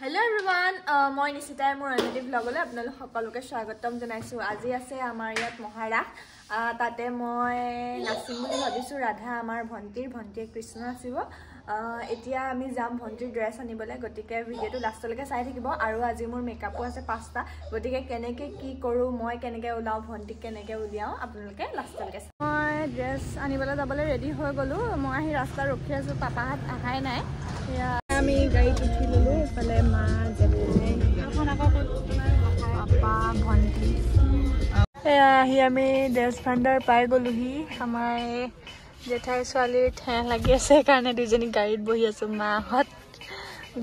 Hello' everyone, মই নিশিতাই মোৰ অন্য এটি ভ্লগলৈ আপোনালোক সকলোকে স্বাগতম জনাইছোঁ। আজি আছে আমাৰ ইয়াত মহাৰাস, তাতে মই নাচিম বুলি ভাবিছোঁ। ৰাধা আমাৰ ভণ্টিৰ, ভণ্টিয়ে কৃষ্ণ নাচিব। এতিয়া আমি যাম ভণ্টিৰ ড্ৰেছ আনিবলৈ, গতিকে ভিডিঅ'টো লাষ্টলৈকে চাই থাকিব। আৰু আজি মোৰ মেকআপো আছে 5টা, গতিকে কেনেকৈ কি কৰোঁ, মই কেনেকৈ ওলাওঁ, ভণ্টিক কেনেকৈ উলিয়াওঁ, আপোনালোকে লাষ্টলৈকে। মই ড্ৰেছ আনিবলৈ যাবলৈ ৰেডি হৈ গ'লোঁ। মই আহি ৰাস্তাত ৰখি আছোঁ, পাপাহঁত অহাই নাই। এয়া আমি গাড়ীত উঠি ল'লোঁ, এইফালে মা, জেঠাই, পাপা, ভণ্টি। এয়া আহি আমি ড্ৰেছ ভাণ্ডাৰ পাই গ'লোহি। আমাৰ এই জেঠাই ছোৱালীৰ ঠেহ লাগি আছে, সেইকাৰণে দুইজনী গাড়ীত বহি আছোঁ। মাহঁত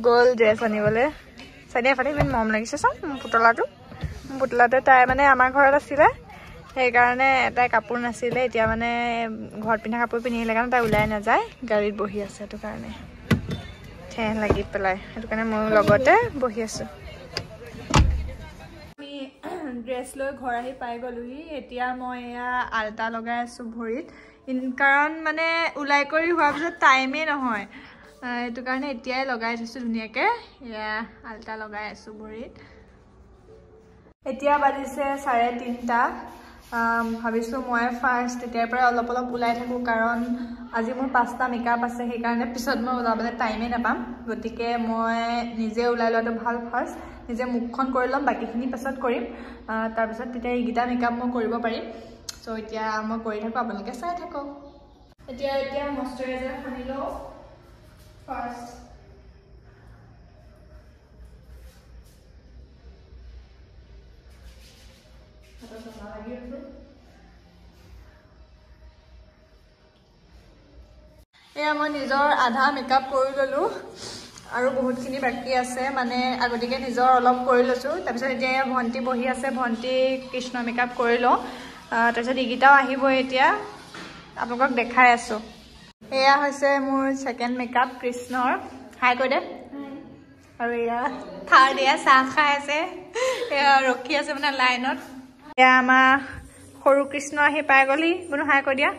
গ'ল ড্ৰেছ আনিবলৈ। চাই এফালে ইমান মৰম লাগিছে চাওঁ মোৰ পুতলাটো। মোৰ পুতলাটো তাই মানে আমাৰ ঘৰত আছিলে, সেইকাৰণে তাই কাপোৰ নাছিলে। এতিয়া মানে ঘৰত পিন্ধা কাপোৰ পিন্ধি আহিলে কাৰণে তাই ওলাই নাযায়, গাড়ীত বহি আছে। সেইটো কাৰণে ঠেহ লাগি পেলাই, সেইটো কাৰণে ময়ো লগতে বহি আছোঁ। আমি ড্ৰেছ লৈ ঘৰ আহি পাই গ'লোহি। এতিয়া মই এয়া আল্টা লগাই আছোঁ ভৰিত, কাৰণ মানে ওলাই কৰি হোৱাৰ পিছত টাইমেই নহয়, সেইটো কাৰণে এতিয়াই লগাই থৈছোঁ ধুনীয়াকৈ। এয়া আল্টা লগাই আছোঁ ভৰিত। এতিয়া বাজিছে 3:30। ভাবিছোঁ মই ফাৰ্ষ্ট এতিয়াৰ পৰাই অলপ অলপ ওলাই থাকোঁ, কাৰণ আজি মোৰ 5টা মেকআপ আছে, সেইকাৰণে পিছত মই ওলাবলৈ টাইমেই নাপাম। গতিকে মই নিজে ওলাই লোৱাটো ভাল। ফাৰ্ষ্ট নিজে মুখখন কৰি ল'ম, বাকীখিনি পাছত কৰিম। তাৰপিছত তেতিয়া এইকেইটা মেকআপ মই কৰিব পাৰিম। চ' এতিয়া মই কৰি থাকোঁ, আপোনালোকে চাই থাকক। এতিয়া এতিয়া মইশ্চাৰাইজাৰ সানি লওঁ ফাৰ্ষ্ট। লাগি আছে। এয়া মই নিজৰ আধা মেকআপ কৰি ল'লোঁ, আৰু বহুতখিনি বাকী আছে, মানে আগতীয়াকৈ নিজৰ অলপ কৰি লৈছোঁ। তাৰপিছত এতিয়া এয়া ভণ্টি বহি আছে, ভণ্টি কৃষ্ণ মেকআপ কৰি লওঁ। তাৰপিছত এইকেইটাও আহিব, এতিয়া আপোনালোকক দেখাই আছোঁ। এয়া হৈছে মোৰ ছেকেণ্ড মেকআপ কৃষ্ণৰ। হাই কৈ দে। আৰু এয়া থাৰ্ড, এয়া চাহ খাই আছে, এয়া ৰখি আছে মানে লাইনত। এয়া আমাৰ সৰু কৃষ্ণ আহি পাই গ'লহি। বোলো হাই কৈ দিয়া।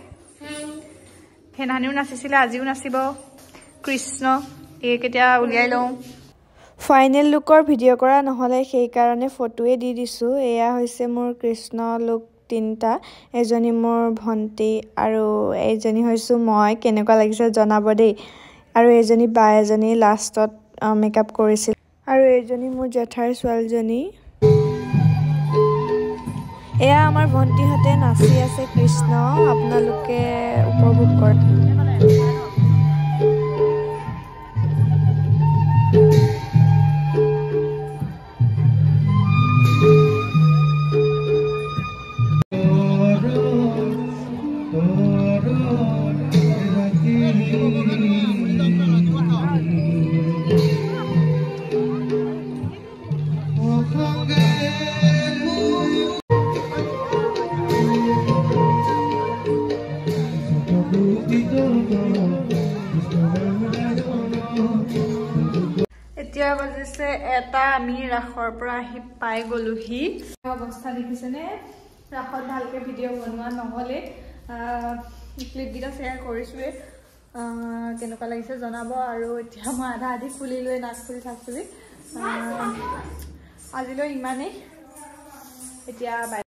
সেইদিনাখনিও নাচিছিলে, আজিও নাচিব কৃষ্ণ। এইক এতিয়া উলিয়াই লওঁ। ফাইনেল লুকৰ ভিডিঅ' কৰা নহ'লে, সেইকাৰণে ফটোৱে দি দিছোঁ। এয়া হৈছে মোৰ কৃষ্ণ লুক 3টা, এজনী মোৰ ভণ্টি আৰু এইজনী হৈছোঁ মই। কেনেকুৱা লাগিছে জনাব দেই। আৰু এইজনী বা এজনী লাষ্টত মেকআপ কৰিছিল। আৰু এইজনী মোৰ জেঠাইৰ ছোৱালীজনী। এয়া আমাৰ ভণ্টিহঁতে নাচি আছে কৃষ্ণ, আপোনালোকে উপভোগ কৰক। এতিয়া বাজিছে 1টা, আমি ৰাসৰ পৰা আহি পাই গ'লোহি। অৱস্থা দেখিছেনে, ৰাসত ভালকৈ ভিডিঅ' বনোৱা নহ'লে। ক্লিপকেইটা শ্বেয়াৰ কৰিছোঁৱে, কেনেকুৱা লাগিছে জনাব। আৰু এতিয়া মই আধা আধি খুলিলোৱে, নাক ফুলি চাক ফুলি। আজিলৈ ইমানেই, এতিয়া বাই।